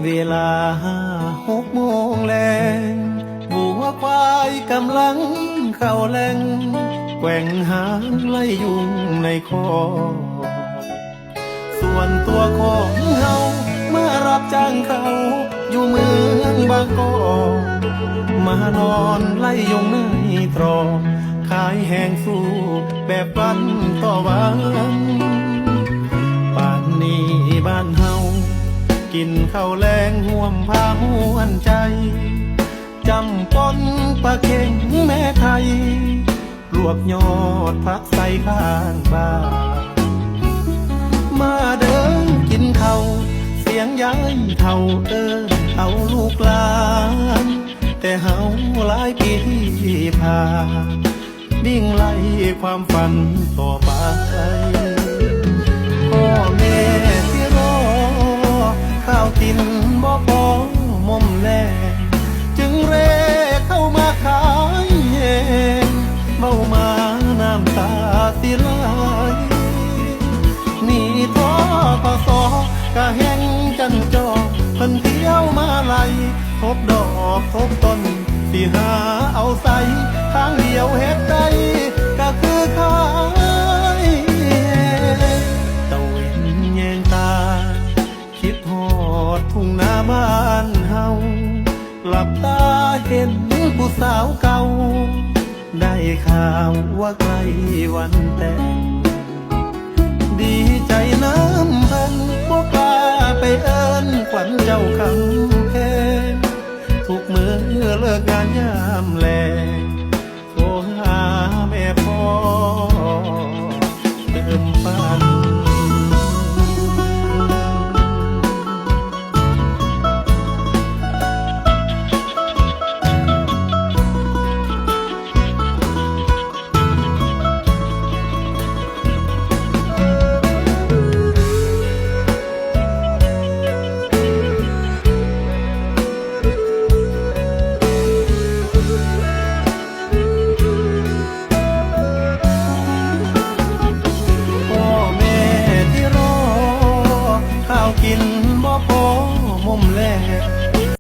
ເວລາຫົກໂມງແລງ ວັວຄວາຍກຳລັງເຂົ້າແລງ ແກວ່ງຫາງໄລ່ຍຸງໃນຄອກ. ສ່ວນຕົວຂອງເຮົາ ມາຮັບຈ້າງເຂົ້າຢູ່ເມືອງບາງກອກ ມານອນໄລ່ຍຸງໃນຕຣອກ ຂາຍແຮງສູ້ແບບວັນຕໍ່ວັນ. ປານນີ້ບ້ານເຮົາ ກິນເຂົ້າແລງຮ່ວມພາມ່ວນໃຈ ຈ້ຳປ່ອນປາເຄັງແມ່ໄທ ລວກຍອດຜັກໃສ່ຂ້າງບ້ານ. ມາເດີກິນເຂົ້າ ສຽງຍາຍເຖົ້າເອີ້ນເອົາລູກຫຼານ ແຕ່ເຮົາຫຼາຍປີຜ່ານ ວິ່ງໄລ່ຄວາມຝັນຕໍ່ໄປ. ພໍ່ແມ່ທີ່ລໍ ຂ້າວກິນບໍ່ພໍໝົມແລງ ຈຶ່ງເຣເຂົ້າມາຂາຍແຮງ ເວົ້າມານ້ຳຕາຊິໄຫຼ. ໜີ້ ທກສ ກະແຮ່ງຈັນຈໍ ເພິ່ນທ່ຽວມາໄລ່ ທົບດອກທົບຕົ້ນ ຊິຫາເອົາໃສ ທາງດຽວເຮັດໄດ້ກະຄືຂາຍແຮງ. ຕາເວັນແຍງຕາ ຄິດຮອດທົ່ງນາບ້ານເຮົາ ຫຼັບຕາເຫັນຜູ້ສາວເກົ່າ ໄດ້ຂ່າວວ່າໃກ້ວັນແຕ່ງ ດີໃຈນຳເພິ່ນ ບໍ່ກ້າໄປເອີ້ນຂວັນເຈົ້າຄຳແພງ ທຸກມື້ເລີກງານຍາມແລງ ໂທຫາແມ່ພໍ່ເຕີມຝັນ. ພໍ່ແມ່ທີ່ລໍ ຂ້າວກິນບໍ່ພໍໝົມແລງ